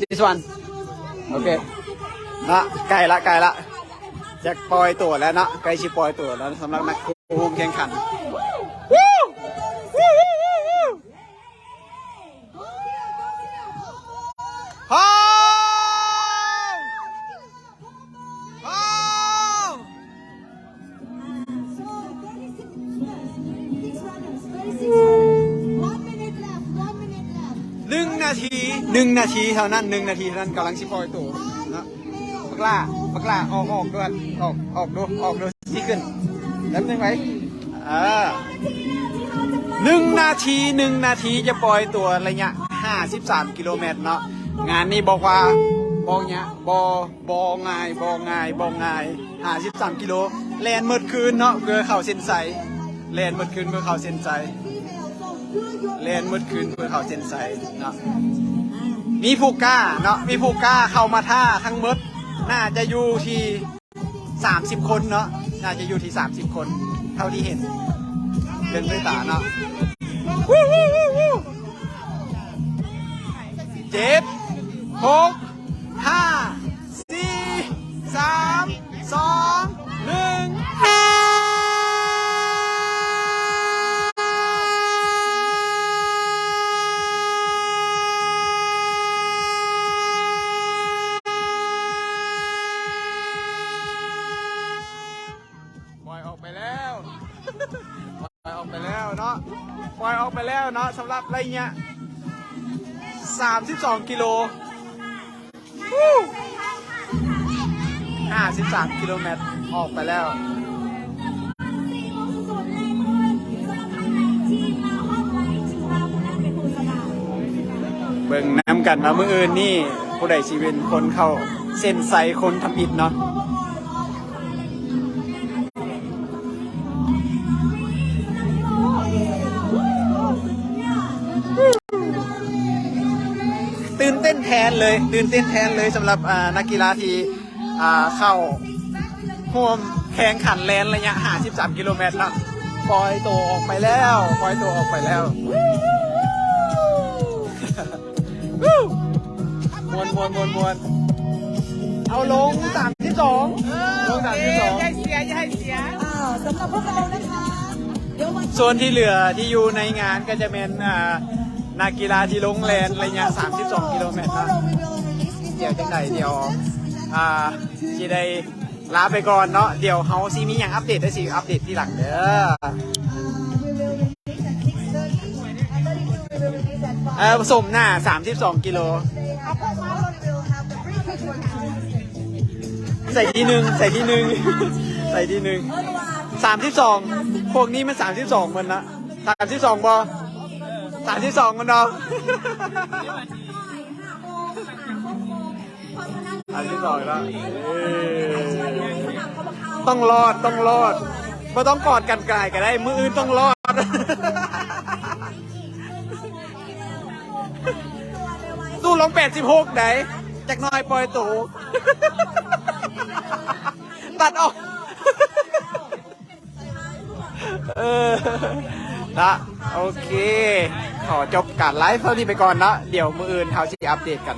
This one. ໂອເຄ ເນາະ ໃກ້ລະ ໃກ້ລະ ຈະປ່ອຍໂຕແລ້ວເນາະ ໃກ້ຊິປ່ອຍໂຕແລ້ວ ສຳລັບນັກຄູ່ແຂ່ງຂັນ. ພ້ອມ! ພ້ອມ! ໜຶ່ງນາທີ ໜຶ່ງນາທີເທົ່ານັ້ນ ໜຶ່ງນາທີເທົ່ານັ້ນ ກຳລັງຊິປ່ອຍໂຕເນາະ. ບັກຫຼ້າ ບັກຫຼ້າ ອອກ ອອກດ່ວນ ອອກ ອອກດູ ອອກດູ ຊິຂຶ້ນ ແປັບໜຶ່ງໄວ້ ເອີ ໜຶ່ງນາທີ ໜຶ່ງນາທີຈະປ່ອຍຕົວ ໄລຍະຫ້າສິບສາມກິໂລແມັດເນາະ. ງານນີ້ບອກວ່າບໍ່ຍາກ ບໍ່ ບໍ່ງ່າຍ ບໍ່ງ່າຍ ບໍ່ງ່າຍ ຫ້າສິບສາມກິໂລ ແລ່ນໝົດຄືນເນາະ ເພື່ອເຂົ້າເສັ້ນໄຊ ແລ່ນໝົດຄືນເພື່ອເຂົ້າເສັ້ນໄຊ ແລ່ນໝົດຄືນເພື່ອເຂົ້າເສັ້ນໄຊເນາະ. ມີຜູ້ກ້າເນາະ ມີຜູ້ກ້າເຂົ້າມາທ້າທັງໝົດ ໜ້າຈະຢູ່ທີ່ສາມສິບຄົນເນາະ ໜ້າຈະຢູ່ທີ່ສາມສິບຄົນ ເທົ່າທີ່ເຫັນ ເບິ່ງດ້ວຍຕາເນາະ. ເຈັດ ຫົກ ຫ້າ ສີ່ ສາມ ສອງ ໜຶ່ງ ປ່ອຍອອກໄປແລ້ວ ປ່ອຍອອກໄປແລ້ວເນາະ ປ່ອຍອອກໄປແລ້ວເນາະ ສຳລັບໄລຍະສາມສິບສອງກິໂລ ຫ້າສິບສາມກິໂລແມັດ ອອກໄປແລ້ວ. ເບິ່ງນຳກັນວ່າມື້ອື່ນນີ້ຜູ້ໃດຊິເປັນຄົນເຂົ້າເສັ້ນໄຊຄົນທຳອິດເນາະ. ຕື່ນເຕັ້ນແທນເລີຍ ຕື່ນເຕັ້ນແທນເລີຍ ສຳລັບ ອ່າ ນັກກິລາທີ່ ອ່າ ເຂົ້າຮ່ວມແຂ່ງຂັນແລ່ນໄລຍະຫ້າສິບສາມກິໂລແມັດເນາະ. ປ່ອຍໂຕອອກໄປແລ້ວ ປ່ອຍໂຕອອກໄປແລ້ວ. ມ່ວນໆໆໆ ເອົາລົງສາມສິບສອງ ເອີ ລົງສາມສິບສອງ ຢ່າໃຫ້ເສຍ ຢ່າໃຫ້ເສຍ. ອ່າ ສຳລັບພວກເຮົານະຄະ ສ່ວນທີ່ເຫຼືອທີ່ຢູ່ໃນງານກໍຈະແມ່ນ ອ່າ ນັກກິລາທີ່ລົງແລ່ນໄລຍະສາມສິບສອງກິໂລແມັດເນາະ. ດຽວຈັ່ງໃດ ດຽວ ອ່າ ຊິໄດ້ ລາໄປກ່ອນເນາະ ດຽວເຮົາຊິມີຫຍັງອັບເດດ ໄດ້ຊິອັບເດດທີຫຼັງເດີ. ເອີ ສົມໜ້າສາມສິບສອງກິໂລ ໃສ່ທີໜຶ່ງ ໃສ່ທີໜຶ່ງ ໃສ່ທີໜຶ່ງ ສາມສິບສອງ ພວກນີ້ມັນສາມສິບສອງໝົດນະ ສາມສິບສອງບໍ່ ສາມສິບສອງມັນເນາະ. ອັນທີສອງແລ້ວ ເອີ ຕ້ອງລອດ ຕ້ອງລອດ ບໍ່ຕ້ອງກອດກັນກາຍກໍໄດ້ ມື້ອື່ນຕ້ອງລອດ. ຕູ້ລົງແປດສິບຫົກໃດ໋ ຈັກໜ້ອຍປ່ອຍໂຕ ຕັດອອກ. ເອີ ນະ ໂອເຄ ຂໍຈົບການໄລຟ໌ເທົ່ານີ້ໄປກ່ອນເນາະ ດຽວມື້ອື່ນເຮົາຊິອັບເດດກັນ.